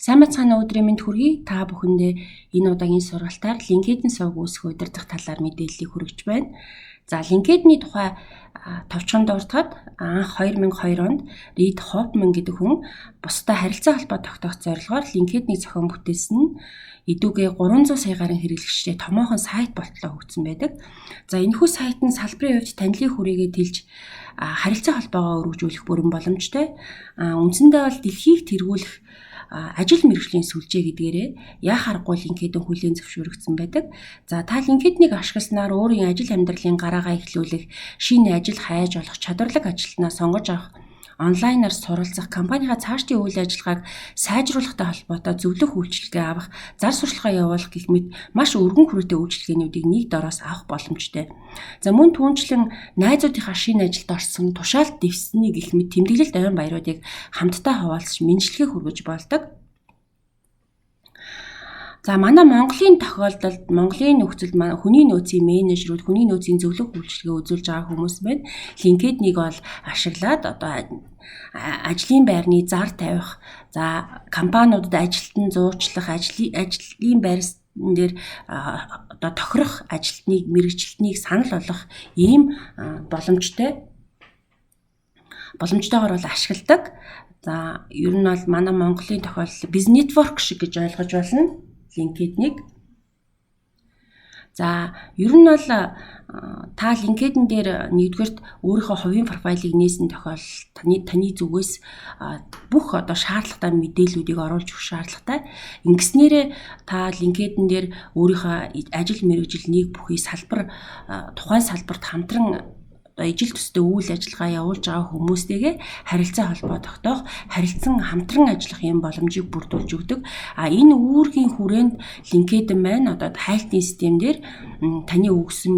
Сайн байцгаана уу, өдрийн мэнд хүргэе. Та бүхэндээ энэ удаагийн сургалтаар LinkedIn сувг үүсгэх удирдах талаар мэдээллийг хүргэж байна. За, LinkedIn-ий тухай товчхон дурдахад анх 2002 онд Reid Hoffman гэдэг хүн бусдад харилцаа холбоо тогтоох зорилгоор LinkedIn-ийг зохион бүтээсэн нь эдүүгээ 300 сая гаруй хэрэглэгчтэй томоохон сайт болтлоо хөгжсөн байдаг. За, энэхүү сайт нь салбарын хувьд танилын хүрээгээ тэлж харилцаа холбоогоо өргөжүүлэх бүрэн боломжтой. Үндсэндээ бол дэлхийг тэргүүлэх ажил мэргэжлийн сүлжээ гэдгээрээ яах аргагүй LinkedIn хүлээн зөвшөөрөгдсөн байдаг. За, та LinkedIn-ийг ашигласнаар өөрийн ажил амьдралын гараагаа эхлүүлэх, шинэ ажил хайж олох, чадварлаг ажилтнаа сонгож авах, онлайнаар суралцах, компанийнхаа цаашдын үйл ажиллагааг сайжруулахтай холбоотой зөвлөх үйлчилгээ авах, зар сурталчилгаа явуулах гэх мэт маш өргөн хүрээтэй үйлчилгээнүүдийг нэг дороос авах боломжтой. За, мөн түүнчлэн найзуудынхаа шинэ ажилд орсон, тушаалт дэвшсэний гэх мэт тэмдэглэлт ойн баяруудыг хамтдаа хуваалцаж мэндчилгээ хүргэж болдог. За, манай Монголын тохиолдолд, Монголын нөхцөлд манай хүний нөөцийн менежерүүд, хүний нөөцийн зөвлөх үйлчилгээ үзүүлж байгаа хүмүүс байна. LinkedIn-ийг бол ашиглаад одоо ажлын байрны зар тавих, за, компаниудад ажилтан зуучлах, ажлын байр дээр одоо тохирох ажилтныг, мэргэжилтнийг санал болгох ийм боломжтойгоор бол ашигладаг. За, ер нь бол манай Монголын тохиолдол бизнес network шиг гэж ойлгож байна LinkedIn-ийг. За, ер нь бол та LinkedIn дээр нэгдүгээрт өөрийнхөө хувийн профайлыг нээсэн тохиолдолд таны зүгээс бүх одоо шаардлагатай мэдээллүүдийг оруулж өгөх шаардлагатай. Ингэснээрээ та LinkedIn дээр өөрийнхөө ажил мэргэжил нэг бүхий салбар, тухайн салбарт хамтран одоо ижил төстэй үйл ажиллагаа явуулж байгаа хүмүүстэйгээ харилцаа холбоо тогтоох, харилцан хамтран ажиллах юм боломжийг бүрдүүлж өгдөг. А энэ үүргийн хүрээнд LinkedIn маань одоо хайлтын систем дээр таны өгсөн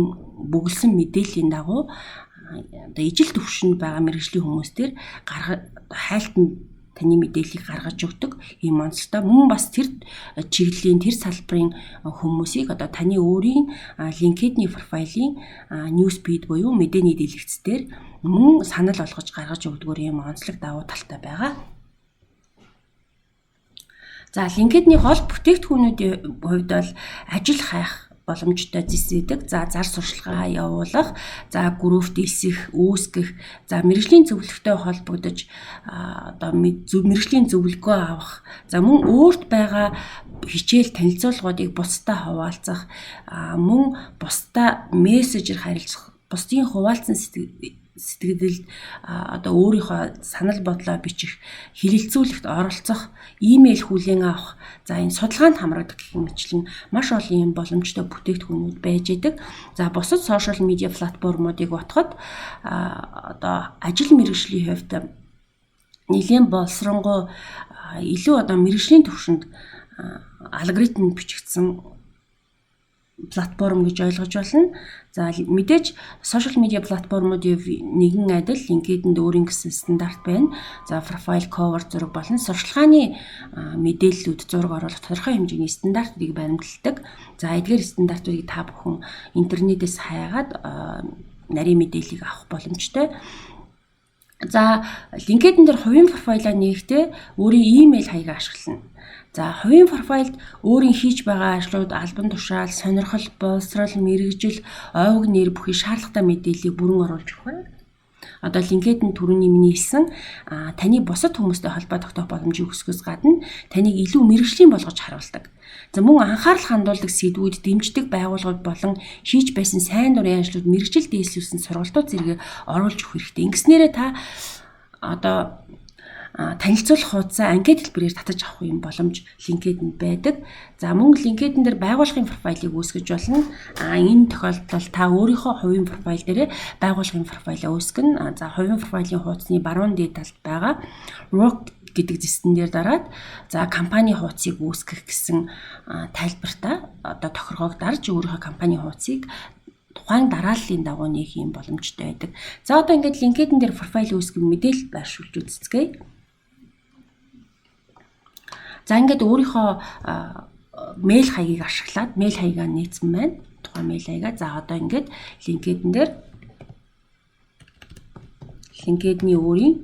бөглөсөн мэдээллийн дагуу одоо ижил төвшөнд байгаа мэргэжлийн хүмүүстээр гарга хайлтанд таны мэдээллийг гаргаж өгдөг ийм онцлогтой. Мөн бас тэр чиглэлийн, тэр салбарын хүмүүсийг одоо таны өөрийн LinkedIn профайлын news feed буюу мэдээний дэлгэцээр мөн санал болгож гаргаж өгдөгөр ийм онцлог давуу талтай байгаа. За, LinkedIn-ий гол бүтээгдэхүүнүүдийн хувьд бол ажил хайх боломжтой зэс өгдөг. За, зар сурталчилгаа явуулах, за, групп дэлсэх, үүсгэх, за, мэргэжлийн зөвлөгөөтэй холбогдож одоо мэргэжлийн зөвлөгөө авах, за, мөн өөрт байгаа хичээл танилцуулгуудыг бусдад хуваалцах, мөн бусдад мессежээр харилцах, бусдын хуваалцсан сэтгэгдэлд одоо өөрийнхөө санал бодлоо бичих, хэлэлцүүлэхт оролцох, имэйл хүлээн авах, за, энэ судалгаанд хамрагдах гэх мэтчлэн маш олон юм боломжтой бүтээгдэхүүнүүд байж байдаг. За, бусад social media платформуудыг бодоход одоо ажил мэргэжлийн хувьд нэлээн боловсронгуй, илүү одоо мэргэжлийн төвшөнд алгоритм бичигдсэн платформ гэж ойлгож байна. За, мэдээж social media платформуудын нэгэн адил LinkedIn-д өөрийн гэсэн стандарт байна. За, профайл, cover зураг болон сурталчилгааны мэдээллүүд, зураг оруулах тодорхой хэмжээний стандартыг баримталдаг. За, эдгээр стандартуудыг та бүхэн интернетээс хайгаад нарийн мэдээллийг авах боломжтой. За, LinkedIn дээр хувийн профайлаа нээхдээ өөрийн имэйл хаягаа ашиглана. За, хувийн профайлд өөрийн хийж байгаа ажлууд, албан тушаал, сонирхол, боловсрол, мэргэжил, овог нэр бүхий шаардлагатай мэдээллийг бүрэн оруулж өгөх нь одоо LinkedIn түрүүний миний хэлсэн таны бусад хүмүүстэй холбоо тогтоох боломжийг өсгөхөөс гадна таныг илүү мэргэжлийн болгож харуулдаг. За, мөн анхаарал хандуулдаг сэдвүүд, дэмждэг байгууллагууд болон хийж байсан сайн дурын ажлууд, мэргэжил дээшлүүлсэн сургалтууд зэрэг оруулж өгөх хэрэгтэй. Ингэснээрээ та одоо танилцуулах хуудасаа анкет хэлбэрээр татаж авах юм боломж LinkedIn байдаг. За, мөн LinkedIn дээр байгууллагын профайлыг үүсгэж болно. А энэ тохиолдолд та өөрийнхөө хувийн профайл дээрээ байгууллагын профайлаа үүсгэнэ. За, хувийн профайлын хуудасны баруун дээд талд байгаа Work гэдэг зэстэн дээр дараад, за, компани хуудсыг үүсгэх гэсэн тайлбартаа одоо тохиргоог дарж өөрийнхөө компани хуудсыг тухайн дарааллын дагуу нээх юм боломжтой байдаг. За, одоо ингээд LinkedIn дээр профайл үүсгэх мэдээлэл байршуулж үзцгээе. За, ингээд өөрийнхөө мэйл хаягийг ашиглаад мэйл хаягаа нээсэн байна. Тухайн мэйл хаягаа. За, одоо ингээд LinkedIn дээр LinkedIn-ий өөрийн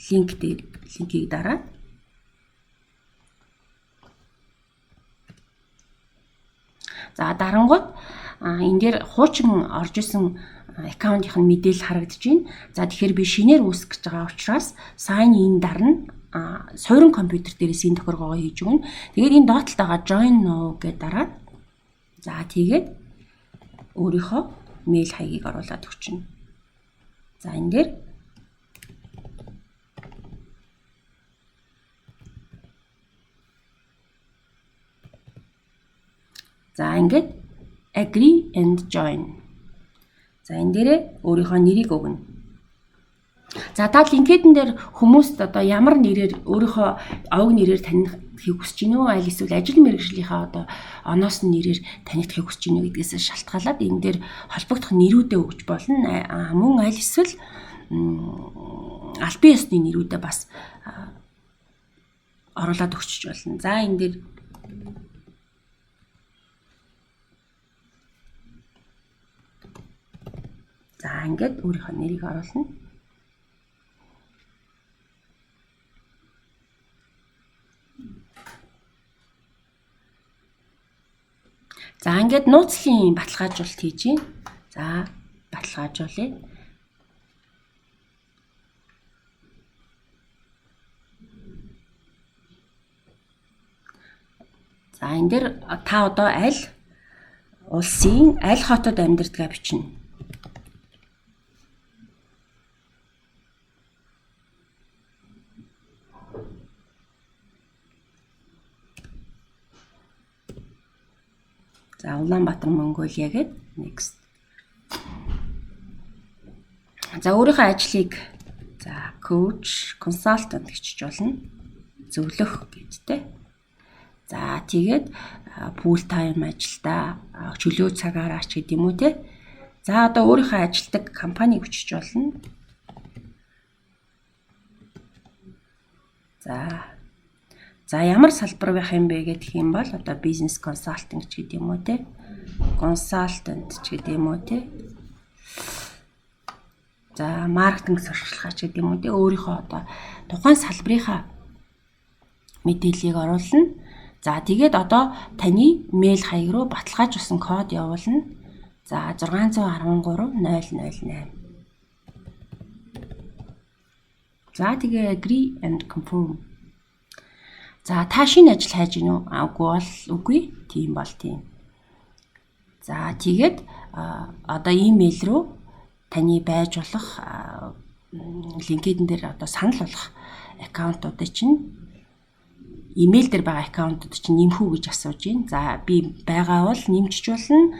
линк дээр линкийг дараад За, дарангууд энэ дээр хуучин орж исэн аккаунтын мэдээлэл харагдаж байна. За, тэгэхээр би шинээр үүсгэж байгаа учраас sign in дарна. Суурин компьютер дээрээс энэ тохиргоогоо хийж өгнө. Тэгээд энэ доод талд байгаа join now гэдээ дараад, за, тэгээд өөрийнхөө мэйл хаягийг оруулаад өгчнө. За, энэ дээр за, ингээд agree and join. За, энэ дээрээ өөрийнхөө нэрийг өгнө. За, та LinkedIn дээр хүмүүст одоо ямар нэрээр, өөрийнхөө овг нэрээр танихыг хүсэж гинүү, аль эсвэл ажил мэргэжлийнхаа одоо оноос нь нэрээр танигдахыг хүсэж гинүү гэдгээс шалтгаалаад энэ дээр холбогдох нэрүүдээ өгч болно. Мөн аль эсвэл албан ёсны нэрүүдээ бас оруулаад өгчөж болно. За, энэ дээр за, ингээд өөрийнхөө нэрийг оруулна. За, ингээд нууцлын баталгаажуулалт хийж байна. За, баталгаажуулъя. За, энэ дээр та одоо аль улсын аль хотод амьдардгаа бичнэ. За, Улаанбаатар, Монголиа гээд next. За, өөрийнхөө ажлыг, за, coach, consultant гэчиж болно. Зөвлөх гэдтэй. За, тэгээд full time ажилдаа, чөлөө цагаараа ч гэдэг юм уу, те. За, одоо өөрийнхөө ажилдаг компаниг өчөж болно. За, ямар салбар байх юм бэ гэх юм бол одоо бизнес consulting ч гэдэг юм уу, те. Consultant ч гэдэг юм уу, те. За, маркетинг сурталчилгаа ч гэдэг юм уу, те. Өөрийнхөө одоо тухайн салбарынхаа мэдээллийг оруулна. За, тэгээд одоо таны мэйл хаяг руу баталгаажуулсан код явуулна. За, 613 008. За, тэгээ agree and confirm. За, та шинэ ажил хайж гинүү? А, үгүй бол үгүй, тийм бол тийм. За, тэгээд одоо имэйл рүү таны байж болох LinkedIn дээр одоо санал болгох аккаунтуудыг чинь, имэйл дээр байгаа аккаунтууд чинь нэмэх үү гэж асууж байна. За, би байгаа бол нэмчих болно,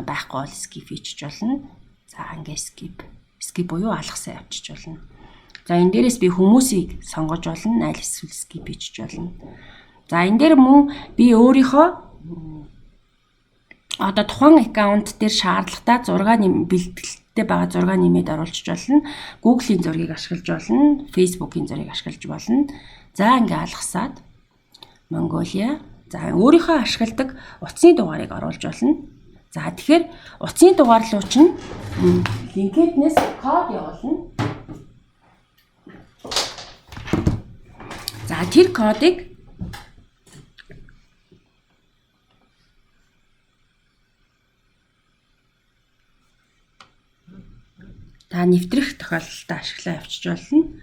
байхгүй бол skip хийчих болно. За, ингээ skip. Skip буюу алгасаа явчих болно. За, энэ дээрээс би хүмүүсийг сонгож болно, аль эсвэл skip хийчих болно. За, энэ дээр мөн би өөрийнхөө одоо тухайн аккаунт дээр шаардлагатай зураг бэлтгэлтэй байгаа зураг нэмээд оруулчих болно. Google-ийн зургийг ашиглаж болно, Facebook-ийн зургийг ашиглаж болно. За, ингээ алгасаад Mongolia. За, өөрийнхөө ашигладаг утасны дугаарыг оруулж болно. За, тэгэхээр утасны дугаар руу чинь LinkedIn-ээс код явуулна. За, тэр кодыг та нэвтрэх тохиолдолд ашиглаа явчих болно.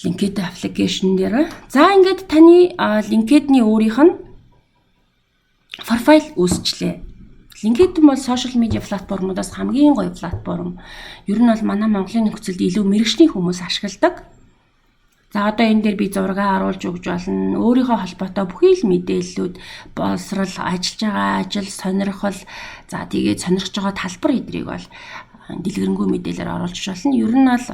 LinkedIn application дээр. За, ингээд таны LinkedIn-ийн өөрийнх нь профайл үүсчлээ. LinkedIn бол social media платформудаас хамгийн гоё платформ. Ер нь бол манай Монголын нөхцөлд илүү мэргэжлийн хүмүүс ашигладаг. За, одоо энэ дээр би зураг оруулж өгч болно. Өөрийнхөө холбоотой бүхий л мэдээллүүд, боловсрал, ажиллаж байгаа ажил, сонирхол, за, тэгээд сонирхож байгаа талбар эдрийг бол дэлгэрэнгүй мэдээлэлээр оруулж болно. Ер нь бол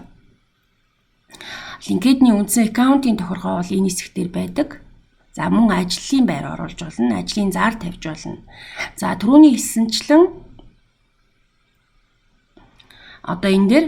LinkedIn-ийн үндсэн аккаунтын тохиргоо бол энэ хэсэг дээр байдаг. За, мөн ажлын байр оруулж болно, ажлын зар тавьж болно. За, түрүүний хэлсэнчлэн одоо энэ дээр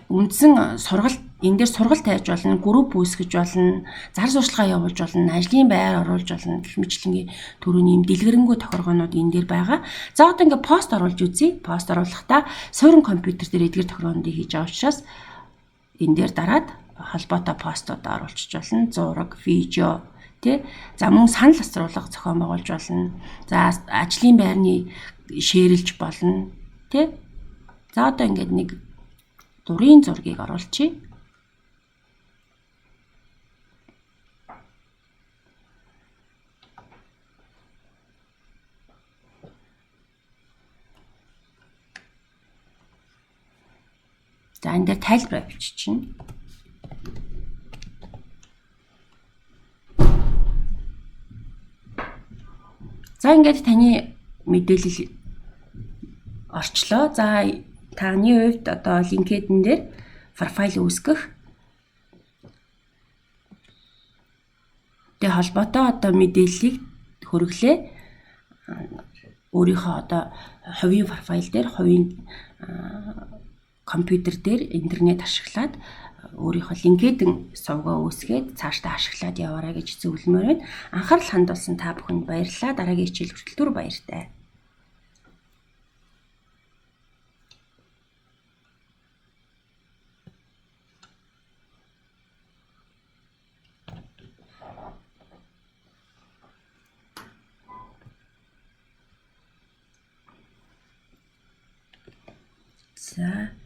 үндсэн сургалт, энэ дээр сургалт тавьж болно, групп үүсгэж болно, зар сурталчилгаа явуулж болно, ажлын байр оруулж болно гэх мэтчилэнгийн түрүүний юм дэлгэрэнгүй тохиргоонууд энэ дээр байгаа. За, одоо ингээ пост оруулж үзье. Пост оруулахдаа суурин компьютер дээр эдгээр тохиргоонуудыг хийж байгаа учраас энэ дээр дараад холбоотой постууд оруулчих болно. Зураг, видео, Тэ? За мөн санал асруулга зохион байгуулж болно. За ажлын байрны share-лж болно. Тэ? За одоо ингээд нэг дурын зургийг оруулчихъя. За энэ дээр тайлбараа биччихнэ. За ингээд таны мэдээлэл орчлоо. За таны хувьд одоо LinkedIn дээр профайл үүсгэх тэ холбоотой одоо мэдээллийг хөрөглөө. Өөрийнхөө одоо хувийн профайл дээр хувийн компьютер дээр интернет ашиглаад өөрийнхөө LinkedIn сувгаа үүсгээд цаашдаа ашиглаад яваарай гэж зөвлөмөөр байна. Анхаарал хандуулсан та бүхэнд баярлалаа. Дараагийн хичээл хүртэл түр баяртай. За.